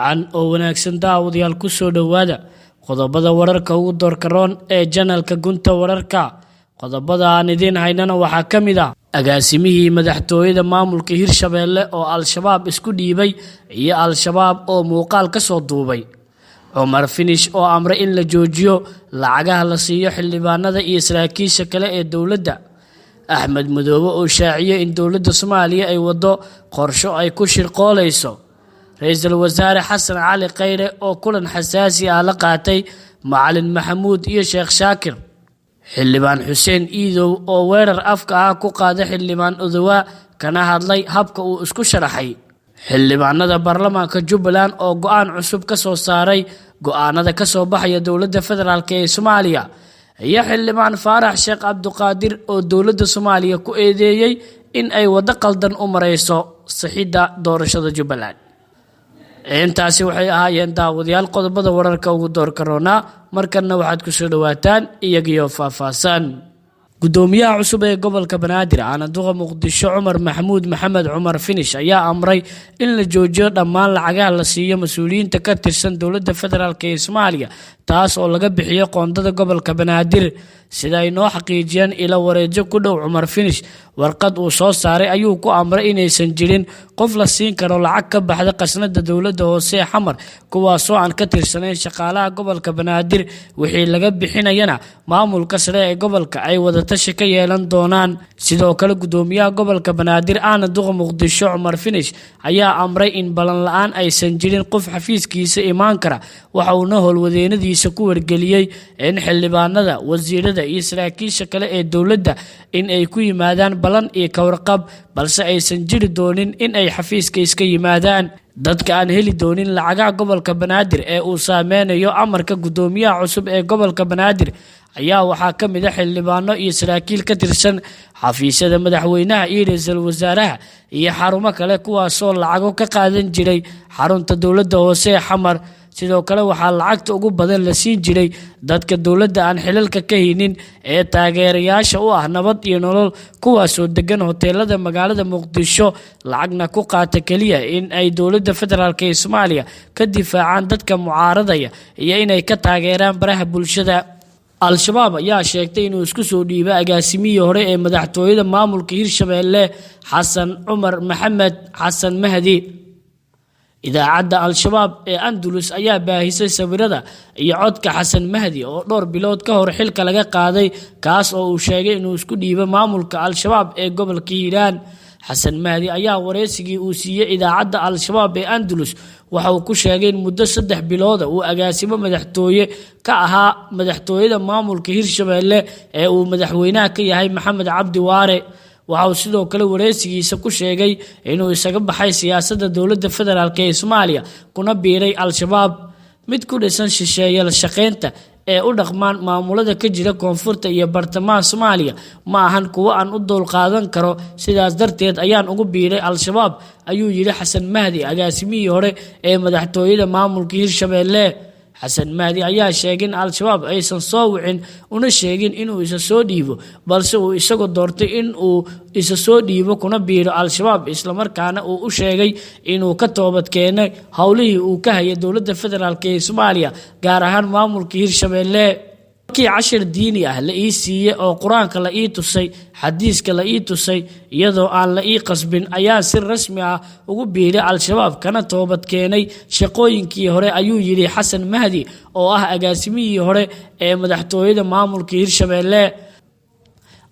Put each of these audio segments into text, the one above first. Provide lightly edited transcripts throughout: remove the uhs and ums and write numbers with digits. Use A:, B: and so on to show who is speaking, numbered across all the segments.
A: Wacan oo wanaagsan daawadayaal, ku soo dhowaada qodobada wararka ugu doorka roon ee janalka Gunta Wararka. Qodobada aan idiin haynana waxaa ka mid ah agaasimihii madaxtooyada maamulka Hirshabeelle oo Al-Shabaab isku dhiibay iyo Al-Shabaab oo muuqaal ka soo duubay. Cumar Finish oo amray in la joojiyo lacagaha la siiyo xildhibaanada iyo saraakiisha kale ee dowladda. Axmed Madoobe oo shaaciyey in dowladda Soomaaliya ay waddo qorsho ay ku shirqooleyso. Ra-iisul Wasaare Xasan Cali Khayre oo kulan xasaasi ah la qaatay Macalin Maxamuud iyo Sheekh Shaakir. Xildhibaan Xuseen Iidow oo weerar afka ah ku qaaday Xildhibaan Odowaa kana hadlay habka uu isku sharaxay. Xildhibaanada baarlamaanka Jubbaland oo go-aan cusub ka soo saaray go-aanada ka soo baxaya dowladda federaalk ee Soomaaliya, iyo Xildhibaan Faarax Sheekh Cabduqaadir oo dowladda Soomaaliya ku eedeeyey in ay waddo qaldan u mareyso sixidda doorashada Jubbaland. Intaasi waxay ahaayeen, daawadayaal, qodobada wararka ugu doorka roonaa. Markanna waxaad ku soo dhowaataan iyagiyo faahfaahsan. Gudoomiyaha cusub ee gobolka Banaadir, Aanaduqa Muqdisho, Cumar Maxamuud Maxamed Cumar Finish, ayaa amray in la joojiyo dhammaan lacagaha la siiyo mas-uuliyiinta ka tirsan dowladda federaalk ee Soomaaliya, taas oo laga bixiyo qoondada gobolka Banaadir. Sida ay noo xaqiijiyeen ilo wareejo ku dhow Cumar Finish, warqad uu soo saaray ayuu ku amray inaysan jirin qof la siin karo lacag ka baxda qasnada dowladda hoose ee Xamar, kuwaasoo aan ka tirsanayn shaqaalaha gobolka Banaadir. Wixii laga bixinayana maamulka sare ee gobolka ay wadatashi ka yeelan doonaan. Sidoo kale, gudoomiyaha gobolka Banaadir, aana duqa Muqdisho, Cumar Finish, ayaa amray in ballan la-aan aysan jirin qof xafiiskiisa imaan kara. Waxa uuna howlwadeenadiisa ku wargeliyey in xildhibaanada, wasiirada iyo saraakiisha kale ee dowladda in ay ku yimaadaan ballan iyo kawarqab, balse aysan jiri doonin in ay xafiiska iska yimaadaan. Dadka aan heli doonin lacagaha gobolka Banaadir ee uu saameynayo amarka gudoomiyaha cusub ee gobolka Banaadir ayaa waxaa ka mid a xildhibaano iyo saraakiil ka tirsan xafiisyada madaxweynaha iyo ra-iisul wasaaraha iyo xarumo kale, kuwaasoo lacago ka qaadan jiray xarunta dowladda hoose ee Xamar. Sidoo kale, waxaa lacagta ugu badan la siin jiray dadka dowladda aan xilalka ka haynin ee taageerayaasha u ah Nabad iyo Nolol, kuwaasoo degan hoteelada magaalada Muqdisho, lacagna ku qaata keliya in ay dowladda federaalk ee Soomaaliya ka difaacaan dadka mucaaradaya iyo inay ka taageeraan baraha bulshada. Al-Shabaab ayaa sheegtay inuu isku soo dhiibay agaasimihii hore ee madaxtooyada maamulka Hirshabeelle, Xasan Cumar Maxamed Xasan Mahdi. Idaacadda Al-Shabaab ee Andalus ayaa baahisay sawirada iyo codka Xasan Mahdi oo dhowr bilood ka hor xilka laga qaaday, kaas oo uu sheegay inuu isku dhiibay maamulka Al-Shabaab ee gobolka Hiiraan. Xasan Mahdi ayaa wareysigii uu siiyey idaacadda Al-Shabaab ee Andalus waxa uu ku sheegay in muddo 3 bilooda uu agaasimo madaxtooye ka ahaa madaxtooyada maamulka Hirshabeelle ee uu madaxweynaha ka yahay Maxamed Cabdi Waare. Waxa uu sidoo kale wareysigiisa ku sheegay inuu isaga baxay siyaasadda dowladda federaalk ee Soomaaliya kuna biiray Al-Shabaab. Mid ku dhisan shisheeye la shaqeynta ee u dhaqmaan maamulada ka jira koonfurta iyo bartamaha Soomaaliya ma ahan kuwo aan u dulqaadan karo, sidaas darteed ayaan ugu biiray Al-Shabaab, ayuu yidhi Xasan Mahdi, agaasimihii hore ee madaxtooyada maamulka Hirshabeelle. Xasan Mahdi ayaa sheegay in Al-Shabaab aysan soo wicin una sheegin inuu isa soo dhiibo, balse uu isagu doortay in uu isa soo dhiibo kuna biiro Al-Shabaab, islamarkaana uu u sheegay inuu ka toobad keenay howlihii uu ka hayay dowladda federaalk ee Soomaaliya, gaar ahaan maamulka Hirshabeelle. Markii cashir diini ah la ii siiyey oo Qur-aanka la ii tusay, xadiiska la ii tusay, iyadoo aan la ii qasbin, ayaan si rasmi ah ugu biiray Al-Shabaab kana toobad keenay shaqooyinkii hore, ayuu yidhi Xasan Mahdi oo ah agaasimihii hore ee madaxtooyada maamulka Hirshabeelle.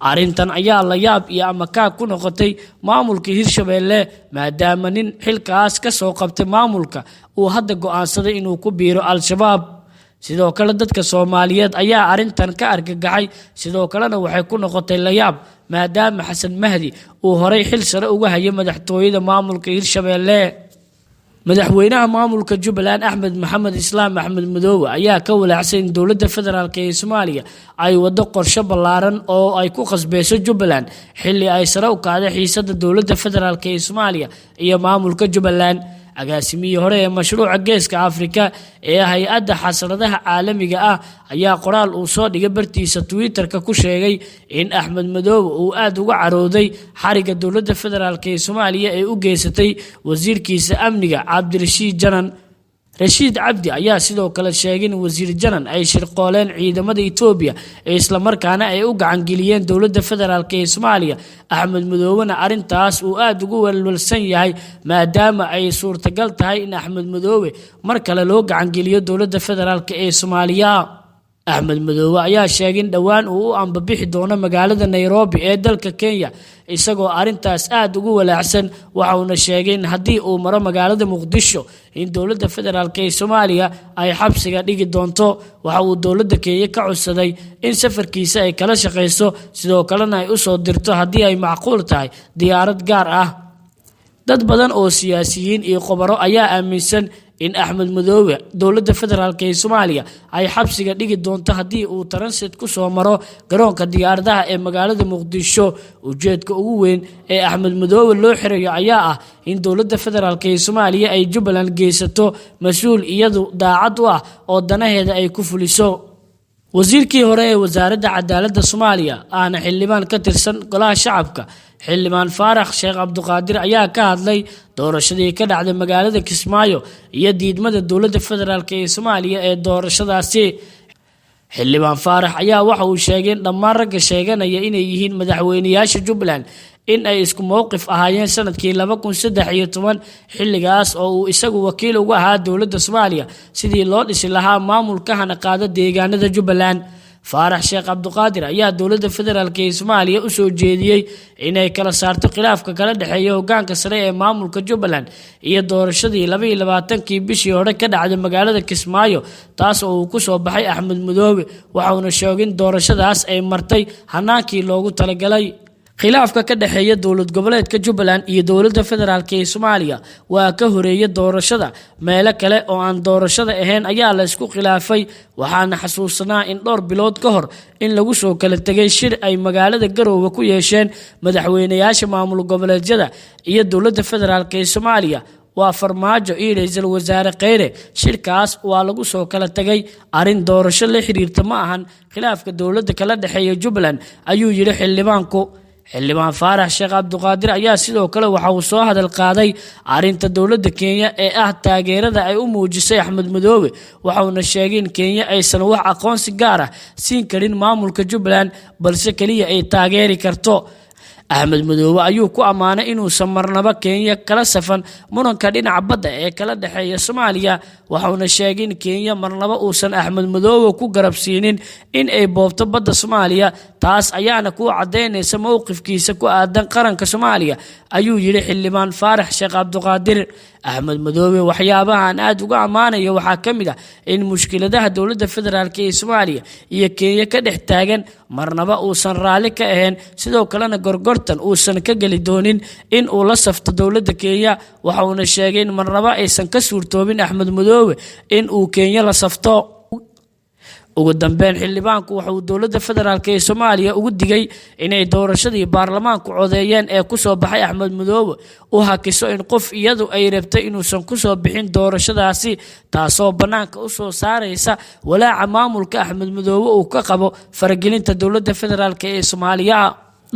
A: Arrintan ayaa la yaab iyo amakaag ku noqotay maamulka Hirshabeelle, maadaama nin xilkaas ka soo qabtay maamulka uu hadda go'aansaday inuu ku biiro Al-Shabaab. Sidoo kale, dadka Soomaaliyeed ayaa arrintan ka argagaxay, sidoo kalena waxay ku noqotay layaab, maadaama Xasan Mahdi uu horay xil sare uga hayay madaxtooyada maamulka Hirshabeelle. Madaxweynaha maamulka Jubbaland, Axmed Maxamed Islaam Axmed Madoobe, ayaa ka walaacsan in dowladda federaalk ee Soomaaliya ay waddo qorshe ballaaran oo ay ku khasbeyso Jubbaland, xilli ay sare u kacday xiisada dowladda federaalk ee Soomaaliya iyo maamulka Jubbaland. Agaasimihii hore ee mashruuca Geeska Afrika ee hay-adda xasradaha caalamiga ah ayaa qoraal uu soo dhigay bartiisa Twitter-ka ku sheegay in Axmed Madoobe uu aada uga carooday xariga dowladda federaalk ee Soomaaliya ee u geysatay wasiirkiisa amniga, Cabdirashiid Janan. Rashiid Cabdi ayaa sidoo kale sheegay in Wasiir Janan ay shirqooleen ciidamada Itoobiya ee islamarkaana ay u gacangeliyeen dowladda federaalk ee Soomaaliya. Axmed Madoobena arrintaas uu aada ugu welwelsan yahay, maadaama ay suurtagal tahay in Axmed Madoobe mar kale loo gacangeliyo dowladda federaalk ee Soomaaliya. Axmed Madoobe ayaa sheegay in dhowaan uu u ambabixi doono magaalada Nairobi ee dalka Kenya, isagoo arrintaas aada ugu walaacsan. Waxauna sheegay in haddii uu maro magaalada Muqdisho in dowladda federaalk ee Soomaaliya ay xabsiga dhigi doonto. Waxa uu dowladda Kenya ka codsaday in safarkiisa ay kala shaqayso, sidoo kalena ay usoo dirto haddii ay macquul tahay diyaarad gaar ah. Dad badan oo siyaasiyiin iyo khubaro ayaa aaminsan in Axmed Madoobe dowladda federaalk ee Soomaaliya ay xabsiga dhigi doonto haddii uu transit ku soo maro garoonka diyaaradaha ee magaalada Muqdisho. Ujeedka ugu weyn ee Axmed Madoobe loo xirayo ayaa ah in dowladda federaalk ee Soomaaliya ay Jubbaland geysato mas-uul iyadu daacad u ah oo danaheeda ay ku fuliso. Wasiirkii hore ee wasaaradda cadaaladda Soomaaliya ahna xildhibaan ka tirsan golaha shacabka, Xildhibaan Faarax Sheekh Cabduqaadir, ayaa ka hadlay doorashadii ka dhacday magaalada Kismaayo iyo diidmada dowladda federaalk ee Soomaaliya ee doorashadaasi. Xildhibaan Faarax ayaa waxa uu sheegay in dhammaan ragga sheeganaya inay yihiin madaxweyneyaasha Jubbaland in ay isku mowqif ahaayeen sanadkii 2013, xilligaas oo uu isagu wakiil uga ahaa dowladda Soomaaliya sidii loo dhisi lahaa maamulka hana qaada deegaanada Jubbaland. Faarax Sheekh Cabduqaadir ayaa dowladda federaalk ee Soomaaliya u soo jeediyey inay kala saarto khilaafka kala dhexeeya hogaanka sare ee maamulka Jubbaland iyo doorashadii 22-kii bishii hore ka dhacday magaalada Kismaayo, taas oo uu ku soo baxay Axmed Madoobe. Waxauna sheegay in doorashadaas ay martay hanaankii loogu talagalay. Khilaafka ka dhexeeya dowlad goboleedka Jubbaland iyo dowladda federaalk ee Soomaaliya waa ka horeeya doorashada. Meelo kale oo aan doorashada ahayn ayaa la isku khilaafay. Waxaana xasuusanaa in dhowr bilood ka hor in lagu soo kala tegay shir ay magaalada Garoowe ku yeesheen madaxweyneyaasha maamul goboleedyada iyo dowladda federaalk ee Soomaaliya, waa Farmaajo iyo ra-iisul wasaare Kheyre. Shirkaas waa lagu soo kala tegay. Arrin doorasho la xiriirta ma ahan khilaafka dowladda kala dhexeeya Jubbaland, ayuu yidhi xildhibaanku. Xildhibaan Faarax Sheekh Cabduqaadir ayaa sidoo kale waxa uu soo hadal qaaday arrinta dowladda Kenya ee ah taageerada ay u muujisay Axmed Madoobe. Waxauna sheegay in Kenya aysan wax aqoonsi gaar ah siin karin maamulka Jubbaland, balse keliya ay taageeri karto. Axmed Madoobe ayuu ku ammaanay inuusan marnaba Kenya kala safan muranka dhinaca badda ee kala dhexeeya Soomaaliya. Waxauna sheegay in Kenya marnaba uusan Axmed Madoobe ku garabsiinin in ay boobto badda Soomaaliya. Taas ayaana ku caddaynaysa mowqifkiisa ku aadan qaranka Soomaaliya, ayuu yidhi Xildhibaan Faarax Sheekh Cabduqaadir. Axmed Madoobe waxyaabahan aada uga ammaanaya waxaa ka mid ah in mushkiladaha dowladda federaalk ee Soomaaliya iyo Kenya ka dhex taagan marnaba uusan raalli ka ahayn, sidoo kalena gorgortan uusan ka geli doonin in uu la safto dowladda Kenya. Waxauna sheegay in marnaba aysan ka suurtoobin Axmed Madoobe in uu Kenya la safto. Ugu dambeyn, xildhibaanku waxa uu dowladda federaalk ee Soomaaliya ugu digay inay doorashadii baarlamaanku codeeyeen ee kusoo baxay Axmed Madoobe u hakiso in qof iyadu ay rabtay inuusan kusoo bixin doorashadaasi, taasoo bannaanka usoo saaraysa walaaca maamulka Axmed Madoobe uu ka qabo faragelinta dowladda federaalk ee Soomaaliya.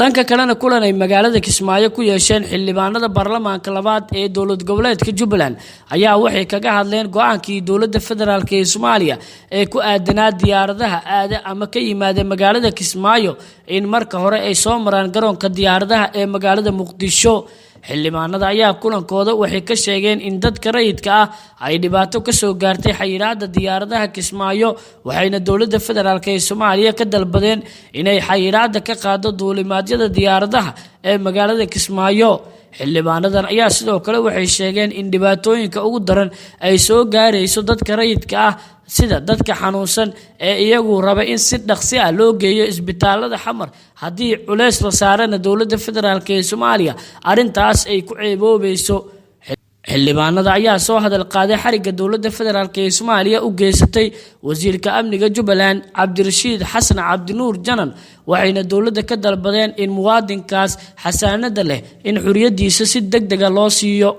A: Dhanka kalena, kulan ay magaalada Kismaayo ku yeesheen xildhibaanada baarlamaanka labaad ee dowlad goboleedka Jubbaland ayaa waxay kaga hadleen go-aankii dowladda federaalk ee Soomaaliya ee ku aadanaa diyaaradaha aada ama ka yimaada magaalada Kismaayo in marka hore ay soo maraan garoonka diyaaradaha ee magaalada Muqdisho. Xildhibaanada ayaa kulankooda waxay ka sheegeen in dadka rayidka ah ay dhibaato kasoo gaartay xayiraadda diyaaradaha Kismaayo, waxayna dowladda federaalk ee Soomaaliya ka dalbadeen inay xayiraadda ka qaado duulimaadyada diyaaradaha ee magaalada Kismaayo. Xildhibaanadan ayaa sidoo kale waxay sheegeen in dhibaatooyinka ugu daran ay soo gaarayso dadka rayidka ah, sida dadka xanuunsan ee iyagu raba in si dhaqsi ah loo geeyo isbitaalada Xamar, haddii culeys la saarana dowladda federaalk ee Soomaaliya arrintaas ay ku ceeboobayso. Xildhibaanada ayaa soo hadal qaaday xarigga dowladda federaalk ee Soomaaliya u geysatay wasiirka amniga Jubbaland Cabdirashiid Xasan Cabdinuur Janan, waxayna dowladda ka dalbadeen in muwaadinkaas xasaanada leh in xuriyadiisa si deg dega loo siiyo.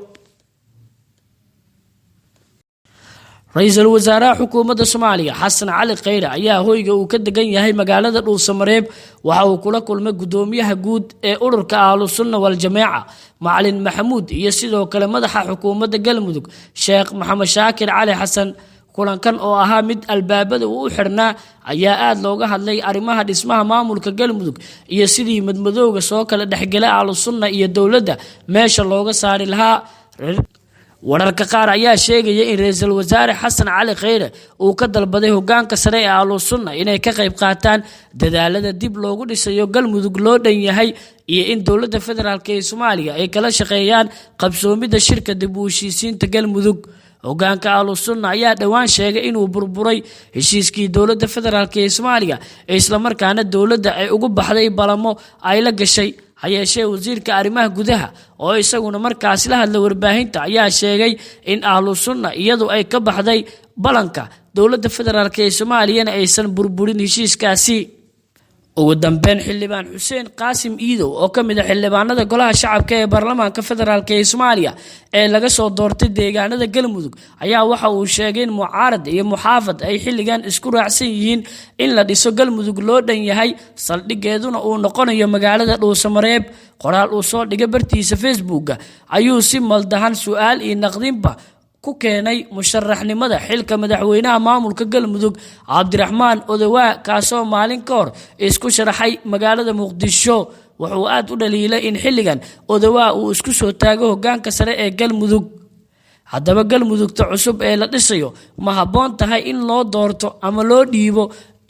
A: Ra-iisul wasaaraha xukuumadda Soomaaliya Xasan Cali Kheyre ayaa hoyga uu ka degan yahay magaalada Dhuusamareeb waxa uu kula kulmay gudoomiyaha guud ee ururka Ahlusunna Waljamaaca Macalin Maxamuud iyo sidoo kale madaxa xukuumadda Galmudug Sheekh Maxamed Shaakir Cali Xasan. Kulankan oo ahaa mid albaabada uu u xirnaa ayaa aada looga hadlay arrimaha dhismaha maamulka Galmudug iyo sidii madmadowga soo kala dhexgela Ahlusunna iyo dowladda meesha looga saari lahaa. Wararka qaar ayaa sheegaya in ra-iisul wasaare Xasan Cali Kheyre uu ka dalbaday hogaanka sare ee Ahlusunna inay ka qayb qaataan dadaalada dib loogu dhisayo Galmudug loo dhan yahay iyo in dowladda federaalk ee Soomaaliya ay kala shaqeeyaan qabsoomidda shirka dib u heshiisiinta Galmudug. Hogaanka Ahlusunna ayaa dhowaan sheegay inuu burburay heshiiskii dowladda federaalk ee Soomaaliya, islamarkaana dowladda ay ugu baxday balamo ay la gashay. Hayeeshee wasiirka arrimaha gudaha oo isaguna markaasi la hadlay warbaahinta ayaa sheegay in Ahlusunna iyadu ay ka baxday balanka, dowladda federaalk ee Soomaaliyana aysan burburin heshiiskaasi. Ugu dambeyn, xildhibaan Xuseen Qaasim Iidow oo ka mid a xildhibaanada golaha shacabka ee baarlamaanka federaalk ee Soomaaliya ee laga soo doortay deegaanada Galmudug ayaa waxa uu sheegay in mucaarad iyo muxaafad ay xilligan isku raacsan yihiin in la dhiso Galmudug loo dhan yahay, saldhigeeduna uu noqonayo magaalada Dhuusamareeb. Qoraal uu soo dhigay bartiisa Facebooka ayuu si maldahan su-aal iyo naqdinba ku keenay musharaxnimada xilka madaxweynaha maamulka Galmudug Cabdiraxmaan Odowaa, kaasoo maalin ka hor isku sharaxay magaalada Muqdisho. Wuxuu aada u dhaliilay in xilligan Odowaa uu isku soo taago hogaanka sare ee Galmudug. Haddaba Galmudugta cusub ee la dhisayo ma habboon tahay in loo doorto ama loo dhiibo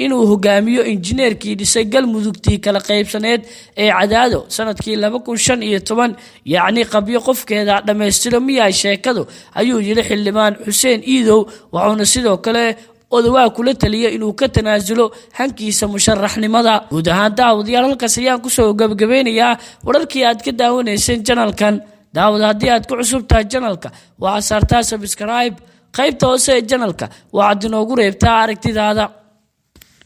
A: inuu hogaamiyo injineerkii dhisay Galmudugtii kala qaybsaneed ee Cadaado sanadkii 2015? Yacni qabyo qofkeeda dhammaystiro miyaa sheekadu, ayuu yidhi xildhibaan Xuseen Iidow. Wuxuuna sidoo kale Odowaa kula taliya inuu ka tanaasulo hankiisa musharaxnimada. Guud ahaan daawadayaal, halkaas ayaan kusoo gabagabeynayaa wararkii aad ka daawanayseen janalkan. Daawad, haddii aad ku cusub tahay janalka, waxaad saartaa subscribe. Qaybta hoose ee janalka waxaad inoogu reebtaa aragtidaada.